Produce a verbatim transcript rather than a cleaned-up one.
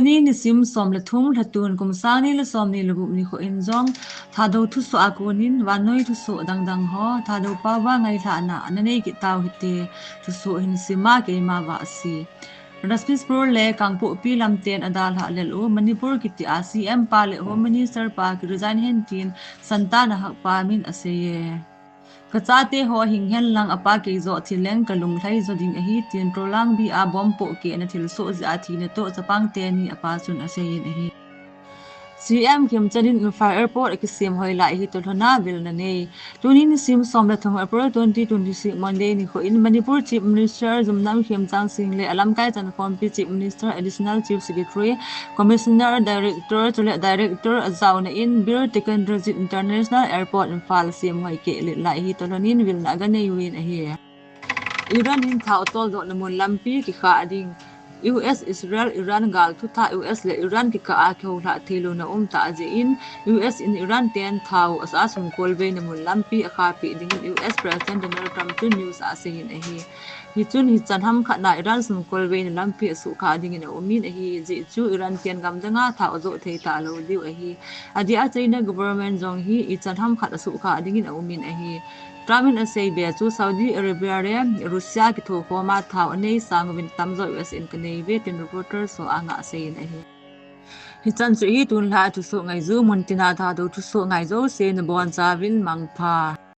Tuni nisim som le thum, Lhatun kum sang ni le som ni le gup nikho in jong Thadou thusoh a konin vannoi thusoh dangdang ho Thadou pao va ngailhahna nanei kit tau hite. Thusoh hin sima keima Vahsi. Rajpitpur le Kangpokpi lamten adalhah lel u Manipur kiti a C M pa le Home Minister pa kiresign hen tin Santana Hakpa min aseiye. Kachate ho hing hen lang apa keijoh thileng kalung lhai jo ding ahi tin Trolangbi a bomb pohkehna thilsoh jeh a thina toh chapang teni apa chun aseiyin ahi. C M Khemchand in Imphal Airport akisem hoi lai hi toh lhona vilna nei. Tuni nisim som le thum April twenty twenty-six Monday nikho in Manipur Chief Minister Yumnam Khemchand Singh le alamkai chankhompi Chief Minister, Additional Chief Secretary, Commissioner, Director chule Director ajaona in Bir Tikendrajit International Airport Imphal sem hoi keh let lai hi toh lhonin vilna aganei uvin ahi. Iran in thao toldohna mun lampi kikhah ding. U S Israel Iran gal thutha U S le Iran kikah a kihoulhah theilouna umtah jeh in U S in Iran ten thao asungkolveina mun lampi akhahpeh dingin U S President Donald Trump chun news a aseiyin ahi. Hichun hichan hamkhat na Iran sungkolveina lampi asuhkhah dingin aumin ahi. Ajeh chu Iran ten gamdanga thao ajoh thei talou diu ahi. Adeh a China government jong hi ichan hamkhat asuhkhah dingin aumin ahi. Trump in aseibe chu Saudi Arabia le Russia kithokhoma thao anei sang uvin atamjo U S in kaneiuve tin Reuters ho anga aseiyin ahi. Hichan chu hi tunlhah thusoh ngaiju, muntina Thadou thusoh ngai jouse nabonchauvin mangpha.